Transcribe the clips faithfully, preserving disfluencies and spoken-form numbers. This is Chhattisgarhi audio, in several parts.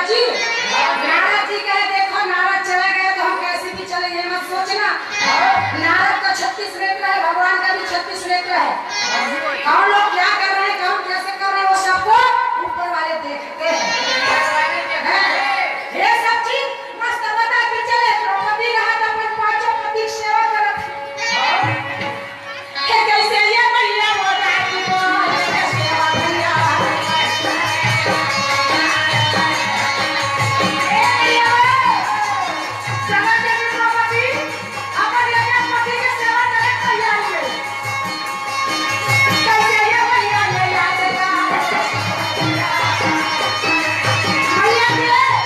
जी, नारद जी कहे, "देखो, नारद चले गए तो हम कैसे भी चले, ये मत सोचना।" नारद का छत्तीस नेत्र है, भगवान का भी छत्तीस नेत्र है। कौन लोग क्या कर रहे हैं, काम कैसे कर रहे हैं, वो सबको ऊपर वाले देखते हैं। हैं? ये सब चीज मस्त बता के चले, द्रौपदी रहा तो अपन पांचों पति की सेवा करत। हे कैसे ये भैया हो जाती हो, हे कैसे हो भैया? ए भैया, चलो जल्दी बाबा जी, अपन ये क्या पति के सेवा करे तैयार हुए। कैसे ये भैया ले आएगा? भैया के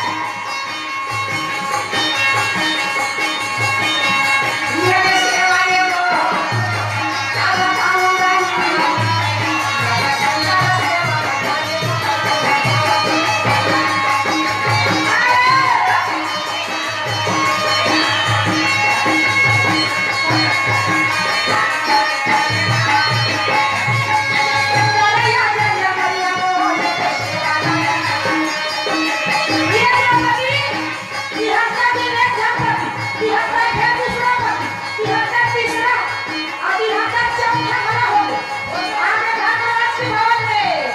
बिहत्तर दिन एक झन पति, बिहत्तर फेर दूसरा पति, बिहत्तर तीसरा, अउ बिहत्तर चौथा घला हो गे। आगे धर्मराज के भवन में।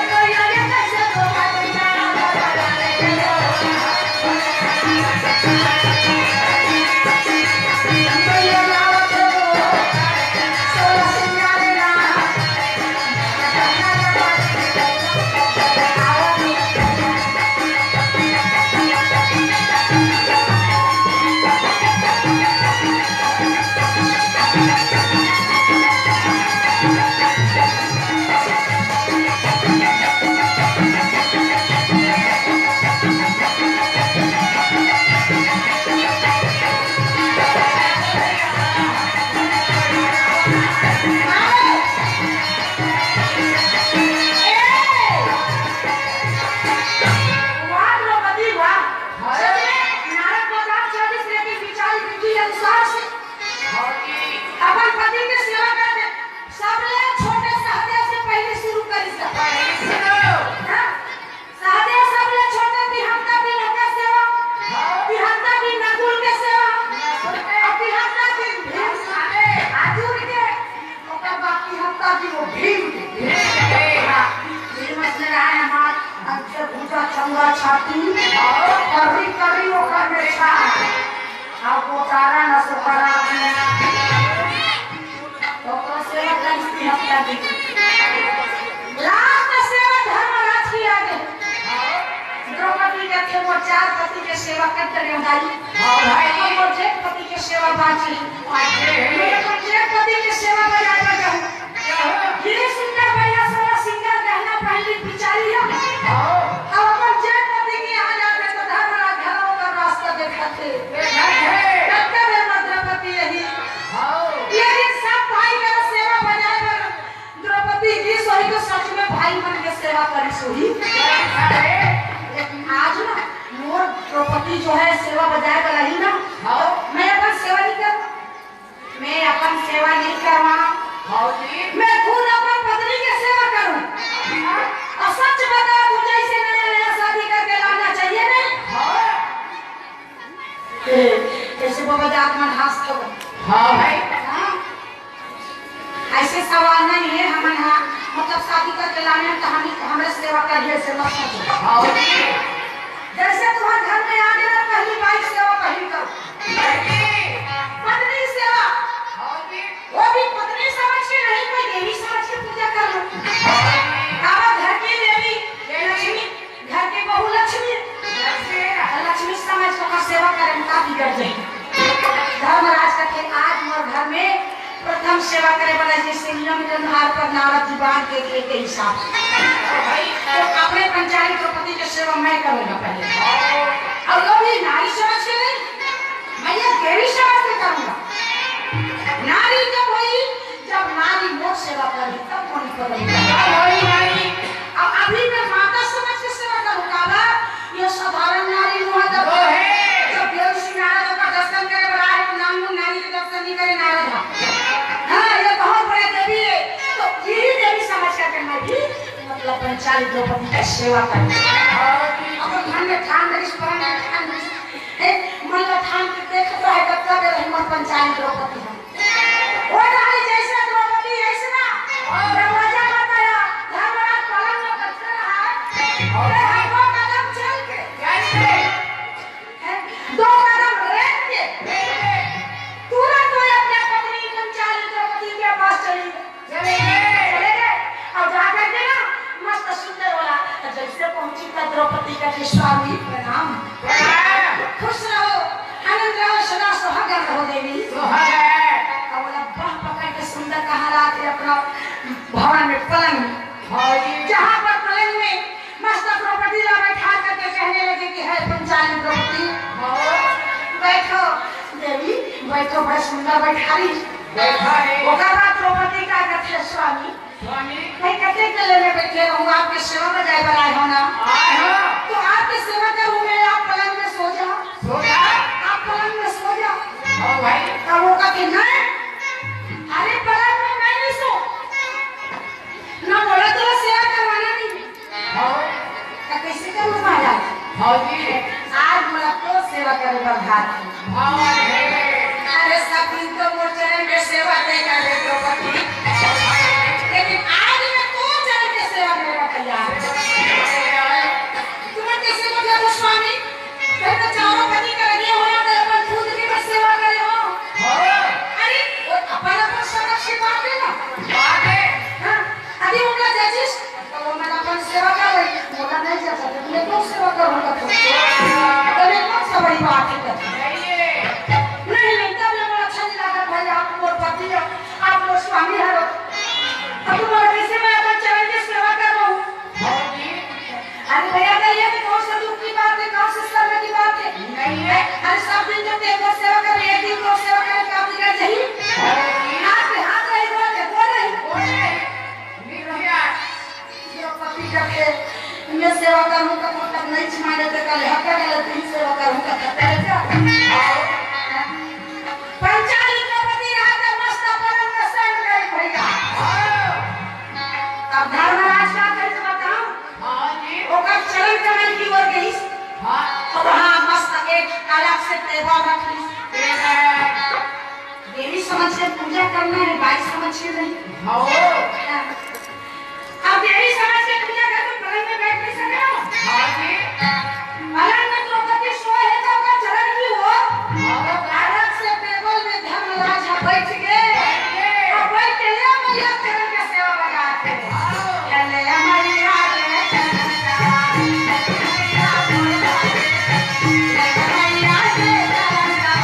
तो ये कैसे धोखा देना? तो ये लावत हो, सोलह सिंगारे ना। वाह द्रौपदी, वाह। सच में, नारद भगवान चौबीस लेकिन बिचारी विधि अनुसार से अपन पति के सेवा करते। सबले छोटे सहदेव से पहले शुरू करी सब। हाँ? सहदेव सबले छोटे, बिहत्तर दिन ओकर सेवा, बिहत्तर दिन नकुल के सेवा, अउ बिहत्तर दिन भीम अर्जुन के, ओकर बाद बिहत्तर दिन वो भीम के। हाँ, भीम से रहा हमार अंचल भुजा चौड़ा छाती, करी करी ओकर में छा, अउ वो तारा न सो करा। ओकर सेवा करिस बिहत्तर दिन। लास्ट सेवा धर्मराज की आगे। द्रौपदी कथे, "मोर चार पति के सेवा कर डरेंव दाई।" हाँ भाई। "मोर जेठ पति के सेवा बाँचे।" बाँचे। "मैं अपन जेठ पति के सेवा बजाय बर जाहूँ।" हाँ। ये सुंदर भैया सोलह सिंगार गहना पहनी बिचारी है। हाँ। अब अपन जेठ पति के यहाँ जाथे तो धर्मराज घलो ओकर रास्ता देखाथे। देखाथे। तब तक द्रौपदी यही। हाँ। लेकिन सब भाई करा सेवा बजाय बर द्रौपदी गिस होही तो सच में भाई मन के सेवा करिस होही। अरे। लेकिन आज ना मोर द्रौपदी जो है सेवा बजाय बर आही ना, हाँ। मैं अपन सेवा नहीं करवाँ, मैं अपन सेवा नहीं करवाँ। हाँ जी। मैं खुद अपन पत्नी के सेवा करूँ। हाँ। अउ सच बता, तू जैसे नया नया शादी करके लाना चाहिए नहीं। हाँ। ए, कैसे बाबा जात मन हंसत हो? हाँ भाई। हाँ? ऐसे सवाल नहीं है, हमन हा, मतलब, शादी करके लाने हम तो हम, हमरे सेवा करिए, ऐसे मत सोचो। हाँ जी। जैसे तुम्हारे घर में आ गया, पहली बाई सेवा पहली करो। हाँ जी। पत्नी सेवा। हाँ जी। वो भी पत्नी समझ के नहीं, कोई देवी समझ के पूजा कर लो। हाँ जी। बाबा घर की देवी लक्ष्मी। घर के बहू लक्ष्मी, लक्ष्मी समझ के ओकर सेवा करे में का बिगड़ जाही? धर्मराज कथे, "आज मोर घर में प्रथम सेवा करे वाला जैसे नियम के आधार पर नारद जी बांध के दिए के हिसाब से। भाई, तो अपने पंचाली द्रौपदी के सेवा मैं करूंगा पहले। और वो भी नारी समझ के नहीं, मैं ये देवी समझ के करूंगा।" नारी जब होई, जब नारी मोर सेवा करही, तब मोर पत्नी। नारी, नारी। अब अभी मैं माता समझ के सेवा करूँ, काबर? ये साधारण नारी नोहे। जब, वो है। जब देव सिंह नारद का दर्शन करे बर आए, तो नाम नारी के दर्शन नहीं करे नारद हा। हाँ, ये बहुत बड़े देवी है, तो यही देवी समझ करके मैं भी, मतलब, पंचाली द्रौपदी की सेवा करूँ। द्रौपदी कथे, स्वामी प्रणाम। प्रणाम। खुश रहो, आनंद रहो, सदा सुहागन रहो देवी। सुहागन। अब ओला बाह पकड़ के सुंदर कहाँ रात है अपना भवन में पलंग, हाँ जी। जहाँ पर पलंग में मस्त द्रौपदी ला बैठा करके कहने लगे कि हे पंचाली द्रौपदी, हाँ। बैठो देवी, बैठो, बड़ा सुंदर बैठारी। बैठारी। ओकर बाद द्रौपदी का कथे, स्वामी, स्वामी। मैं कते के लेने बैठे रहूं, आपके सेवा में जाए बर आए हो ना। आए हो। तो आपकी सेवा करूं मैं, आप पलंग में सो जाओ। सो जाओ। आप पलंग में सो जाओ। हाँ भाई। तब वो कहते, नहीं, अरे पलंग में मैं नहीं सो, ना बोला तो सेवा करवाना नहीं। हाँ। तो कैसे करूं महाराज? हाँ जी। आज मोला तो सेवा करे बर हाथ है। हाँ जी। अरे सब दिन तो मोर चरण के सेवा तय कर दे द्रौपदी, लेकिन आज मैं तो चरण के सेवा करे बर तैयार हूँ। तुमन कैसे बोले हो स्वामी? घर में चारों पति कर लगे हो ना, तो अपन खुद की मत सेवा करे हो। हाँ। अरे वो अपन अपन सुरक्षित बात है ना। बात है। हाँ। अभी उनका जजिस तो वो मन अपन सेवा कर रही, मोला नहीं जा सकते, मैं तो सेवा करूंगा तो। तो मैं कौन सा बड़ी बात है करती? नहीं, नहीं, तब ये मोला अच्छा नहीं लगा भाई, आप मोर पति हो, आप मोर स्वामी हो। अब तुम्हारे कैसे मैं अपन चरण की सेवा कर रहा हूँ? अरे भैया, कहिए कि कौन सा दुख की बात है, कौन सा शर्म की बात है? नहीं है। अरे सब दिन जो टेबल सेवा कर रहे, एक दिन को सेवा कर, क्या बिगड़ जाही? आपके हाथ रही, बोल रही, बोल रही। द्रौपदी कथे, मैं सेवा करूं तो मतलब नहीं माने तो कल हत्या कर लेते ही सेवा करूं तो हत्या कर जा। पंचाली द्रौपदी रहा तो मस्त पलंग में शयन करे भैया। अब धर्मराज का कहे बताऊं? हाँ जी। ओकर चरण कमल की ओर गई। हाँ। तो वहाँ मस्त एक अलग से टेबल रख ली। टेबल। देवी समझ के पूजा करना है, बाई समझ के नहीं। हाँ। हाँ। अब देवी समझ के पूजा कर, तुम पलंग में बैठ नहीं सके हो। हाँ जी। पलंग में द्रौपदी सोए है तो ओकर चरण की ओर। हाँ। अलग से टेबल में धर्मराज बैठ गए। बैठ गए। अब बैठ के ले मैया चरण के सेवा बजा के। हाँ। ले मैया के चरण का। ले मैया के चरण का।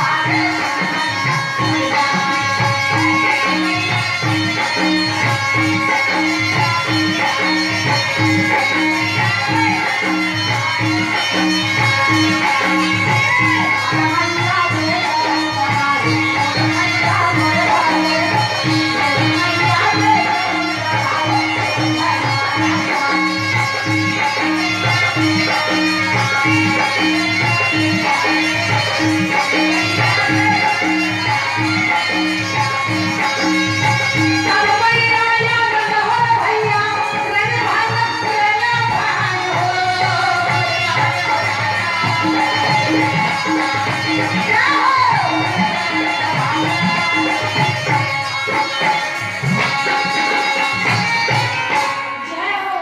जय हो।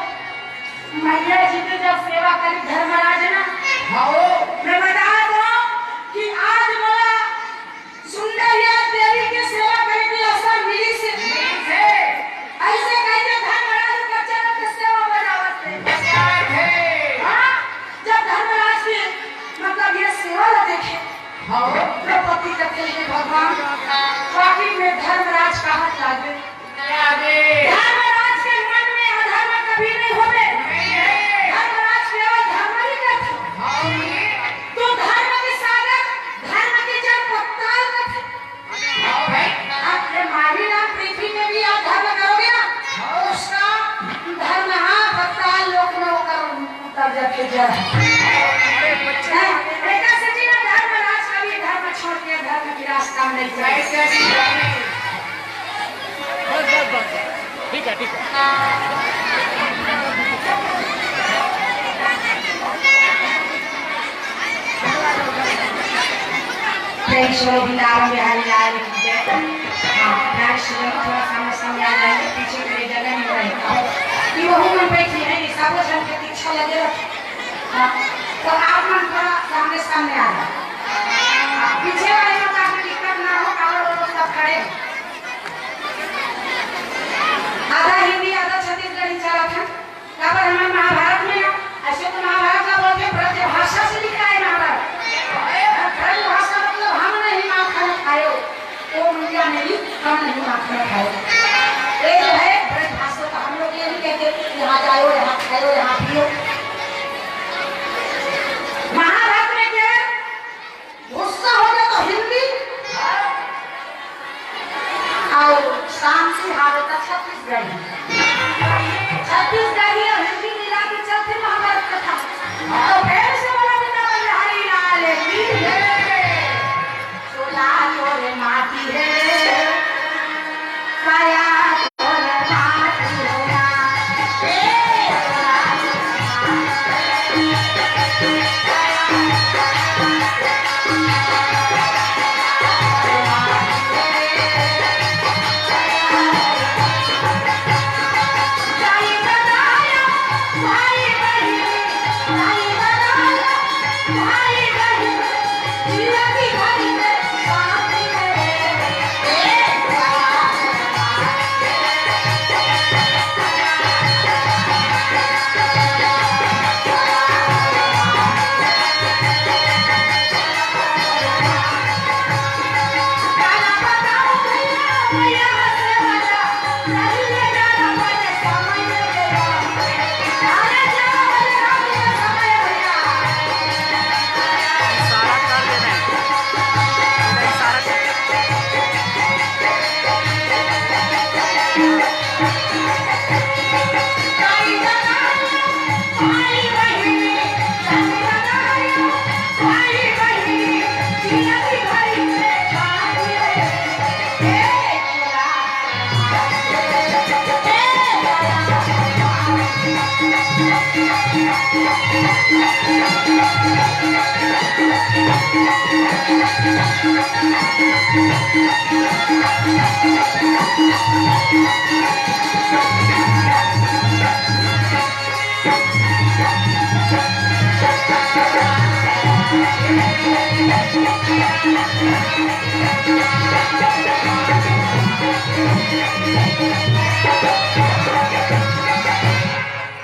मैया जी के जब सेवा करी धर्मराज ना, हाँ। मैं बता दूं कि आज मोला सुंदर या देवी के सेवा करे के अवसर मिली से। मिली से। ऐसे कह के धर्मराज के चरण के सेवा बजावत थे। बजावत थे। हाँ, जब धर्मराज के मतलब ये सेवा ला देखे, हाँ। द्रौपदी कहते हैं, भगवान, वाकई में धर्मराज कहाँ लागे? धर्मराज के मन में अधर्म कभी नहीं होवे। नहीं है। धर्मराज केवल धर्म ही करथे। हाँ जी। तो धर्म के सागर, धर्म के जड़ पताल करथे। हाँ भाई। आप ये मानवी नाम पृथ्वी में भी आप धर्म करोगे ना, हाँ। उसका धर्म, हाँ, पताल लोक में होकर उतर जाके जड़। हाँ, ऐसा सच्ची ना धर्मराज कभी धर्म छोड़ के धर्म की रास्ता में नहीं चले। ऐसे भी नहीं। बस, बस, बस, बस। ठीक है, ठीक है। प्रेम से बोलो वृंदावन बिहारी लाल की जय। हाँ, प्यारे से बोलो, थोड़ा सामने, सामने आ जाएंगे, पीछे के लिए जगह नहीं रहेगा। ये वहू मन बैठी है, ये सब जन के पीछे लगे रहो। हाँ, तो आप मन थोड़ा सामने, सामने आ जाओ। हाँ, पीछे वाले लोग का भी दिक्कत ना हो, कावड़ वाले लोग सब खड़े हैं। आधा हिंदी, आधा छत्तीसगढ़ी चलत है। काबर हमारे महाभारत में ना, ऐसे तो महाभारत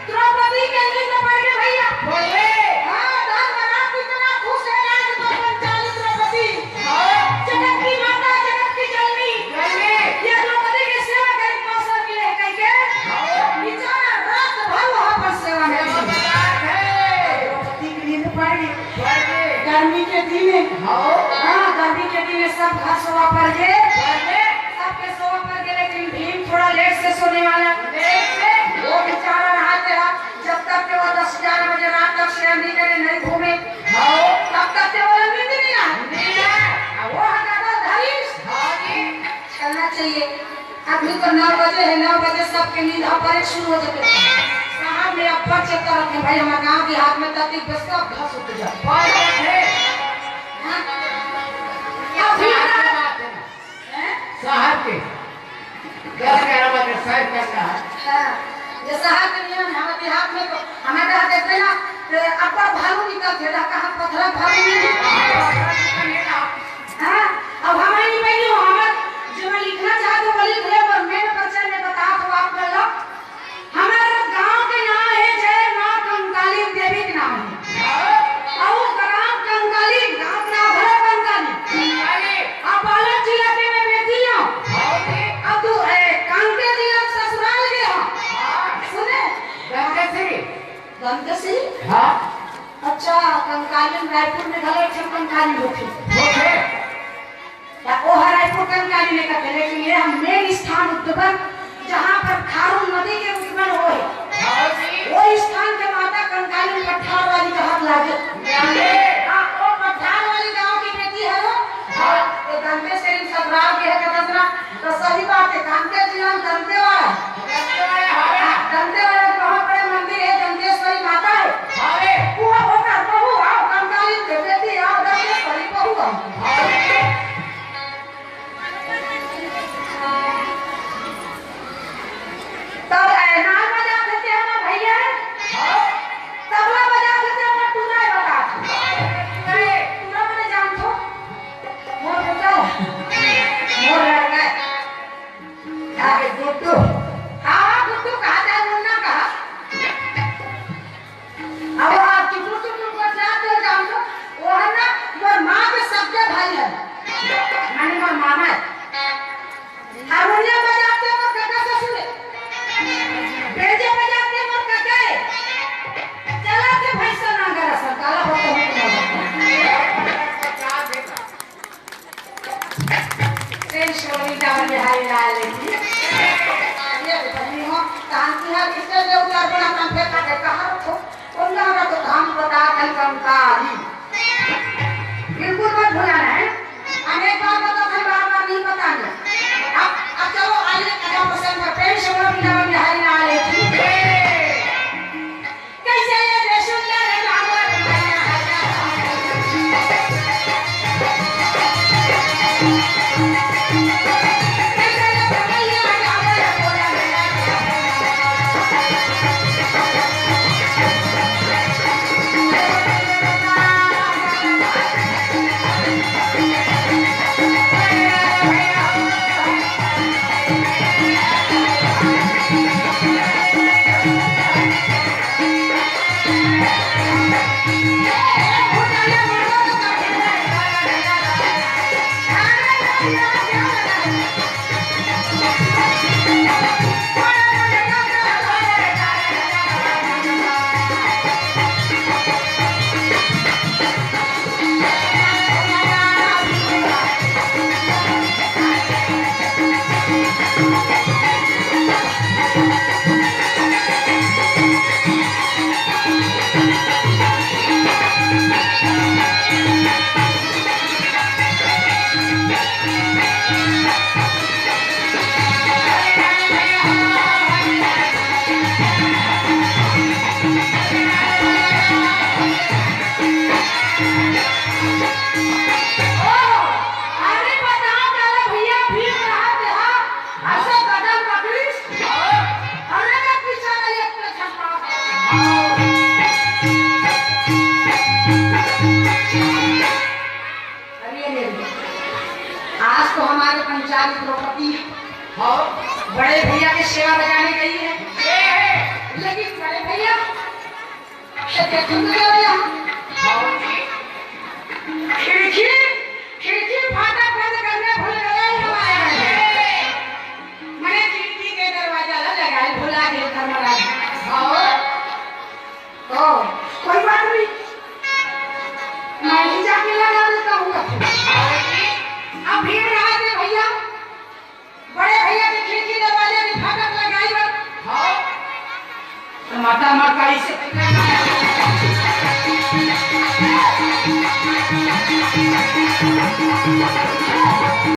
द्रौपदी के नींद पड़ गे भैया। बोले। हाँ, धर्मराज इतना खुश हे आज तो पंचाली द्रौपदी। हाँ। जगत की माता, जगत की जननी। जननी। ये द्रौपदी के सेवा करे के अवसर मिले हे कहिके। हाँ। बेचारा रात भर वहाँ पर सेवा में सेवा लगी। बता है। द्रौपदी की नींद पड़ गे। पड़ गे। गर्मी के दिन हे। हाँ। हाँ, गर्मी के दिन हे, सब घर सोवा पर गे। पड़ गे। सबके सोवा पर गे, लेकिन भीम थोड़ा लेट से सोने वाला। लेट से? वो बेचारा नहाते हैं, जब तक के वो दस ग्यारह बजे रात तक शेरनी करे, नहीं घूमे, हाँ। तब तक के वो नींद नहीं आए। नहीं आए। आ वो हकादा धरीस। हाँ जी। चलना चाहिए। अभी तो नौ बजे है, नौ बजे सबके नींद पड़े शुरू हो जाते हैं। शहर में अब बच्चे तरफ है भाई, हमारे गांव देहात में तक के सब घर सुत जाते हैं। बात है। हाँ? अभी शहर के तक बात है ना। हैं? शहर के। दस ग्यारह बजे सैर करना है। हाँ, ये शहर के नियम है, हमारे देहात में तो, हमारे देहात देखते ना, तो अब्बड़ भालू निकलते, तो कहाँ पथरा भालू नहीं निकलते। हाँ, अब हमारी नहीं बनी हो, हमारे जो मैं लिखना चाहते हो, वो लिख ले, पर मैंने परिचय में बता दो आप कर लो। हमारे गांव के नाम है जय मां कंकाली देवी के नाम है। और ग्राम कंकाली, गांव के नाम है कंकाली। कंकाली। आप बालोद जिला के में बेटी हो। हाँ जी। अब तू, ए, कांके जिला में ससुराल के हो। हाँ। सुने? दंतेश्वरी। दंतेश्वरी? हाँ। अच्छा, कंकाली रायपुर में घलो एक ठन कंकाली होथे। होथे। त ओह रायपुर कंकाली नइ कथे, लेकिन ये हम मेन स्थान उद्दबन, जहाँ पर खारून नदी के उद्गम होय हे। हाँ जी। वो स्थान के माता कंकाली पठार वाली के हाथ लागे। लागे। हाँ, वो पठार वाली गांव की बेटी है वो। हाँ। तो दंतेश्वरी ससुराल के है कथस ना, तो सही बात है, कांके जिला में दंतेवाड़ा। दंतेवाड़ा, हाँ। हाँ, दंतेवाड़ा में बहुत बड़े मंदिर है, दंतेश्वरी माता है। हाँ रे। वो होता बहू, आओ, कंकाली के बेटी, आओ, दंतेश्वरी बहू, आओ। हाँ रे। तब ए, नाल बजात हे ते हमर भैया हे? हाँ। तबला बजात हे ते हमर टूरा हे, बता। बड़े भैया के सेवा बजाने गई है। लेकिन बड़े भैया, ये देखो तो भैया, खिड़की, खिड़की फाटक बंद करने भूल गए हमारे। मैंने खिड़की के दरवाजा ला लगाए, भुला गए धर्मराज। ओ, कोई बात नहीं, मैं ही जाके लगा देता हूँ। अब भीड़ रहा थे भैया, बड़े भैया के खिड़की दरवाजे में फाटक लगाई बा। तो माता माँ का इसे